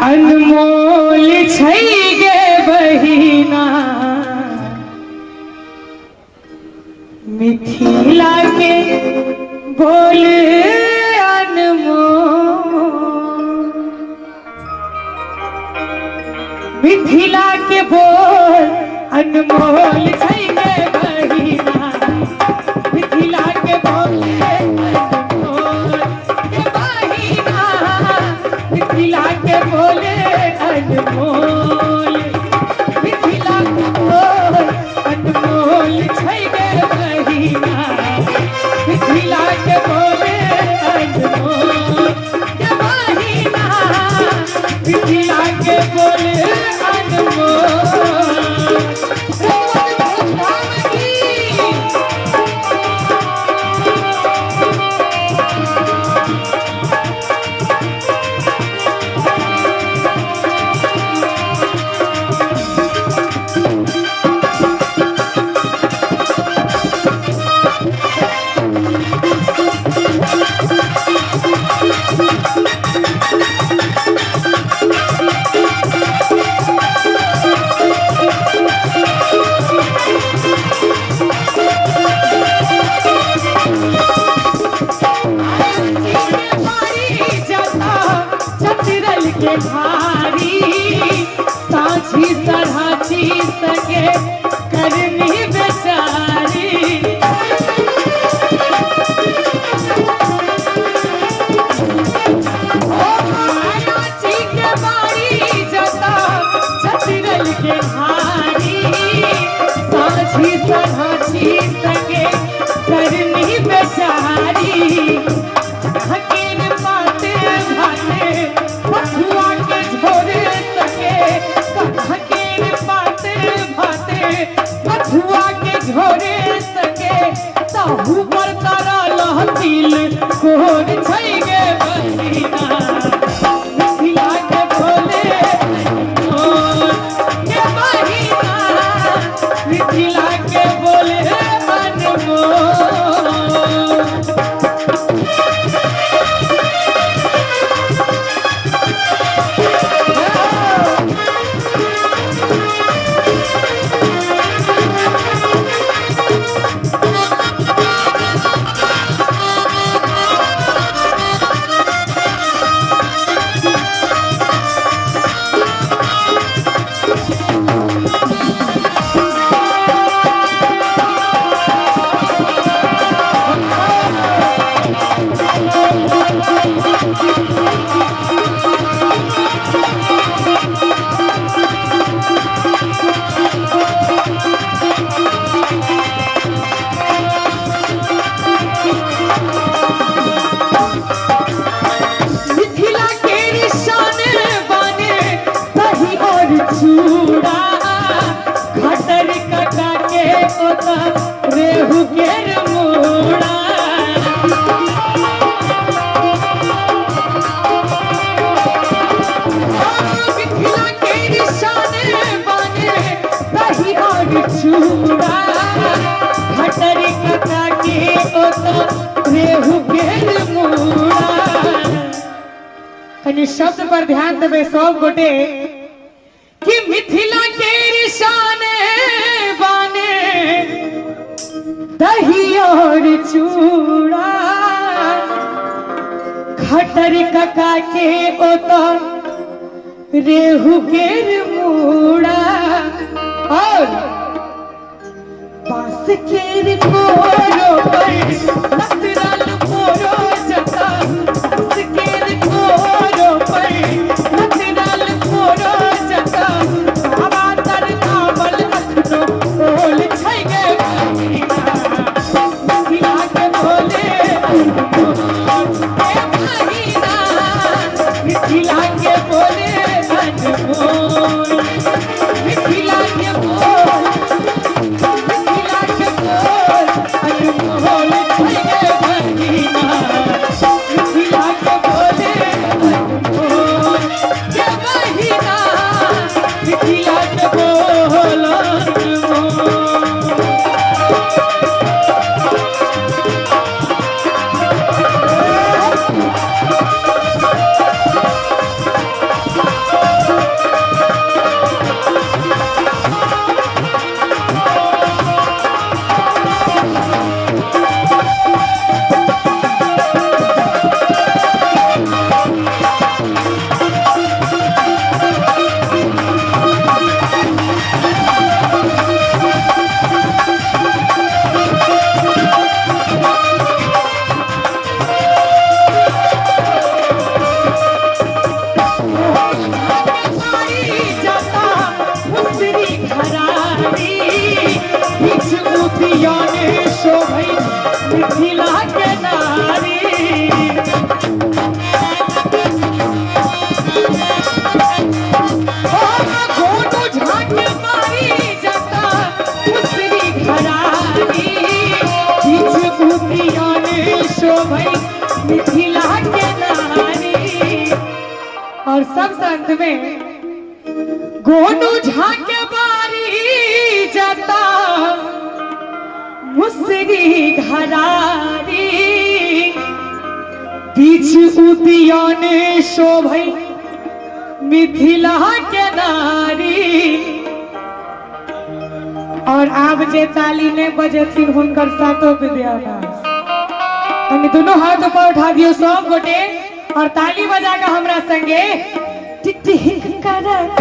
अनमोल छै गे बहिना, मिथिला के बोल अनमोल, मिथिला के बोल अनमोल छै गे बहिना, मिथिला के बोल अनमोल गे बहिना, मिथिला के बोल अनमोल, मिथिला के बोल अनमोल छै गे बहिना, मिथिला के बोल अनमोल गे बहिना, मिथिला के बोल अनमोल। राम की। चतरल के भारी साझी सराची सके करनी बेचारी। ओ रांची के बारी जता चतरल के भारी साझी सराची सके करनी बेचारी। हकीर पाते भाते पछुआ के झोरे सके, हकीर पाते भाते पछुआ के झोरे सके, ताहू पर तारा लहतिल कोन छै गे बहिना, मिथिला के बोले अनमोल गे बहिना, मिथिला के बोले अनमोल। मिथिला के निशान बाने दही और चूड़ा, खटर कटा के ओता रेहू के मूड़ा। मिथिला के निशान बाने दही और चूड़ा, खटर कटा के ओता रेहू के मूड़ा। कनि शब्द पर ध्यान देबै सब गोटे कि मिथिला के निशान बाने दही और चूड़ा, खटर कका के ओता रेहू के मूड़ा, और बांस केर कोरो पर नतरल कोरो जता, बांस केर कोरो पर नतरल कोरो जता, बाबा तर कावल अखनो बोल छै गे बहिना, मिथिला के बोले अनमोल गे बहिना, मिथिला के बोले अनमोल, मिथिला के बोल, मिथिला के बोल अनमोल छै गे और सबसे अंत में गोनू झा के बारी जाता मुसरी घरारी, बीच उदियन शोभई मिथिला के नारी। और आब जे ताली नहीं बजेथिन हुनकर सातो विद्यानाश। कनि दोनों हाथ ऊपर उठा दियो सब गोटे और ताली बजा के हमरा संगे टिटिहिक करत।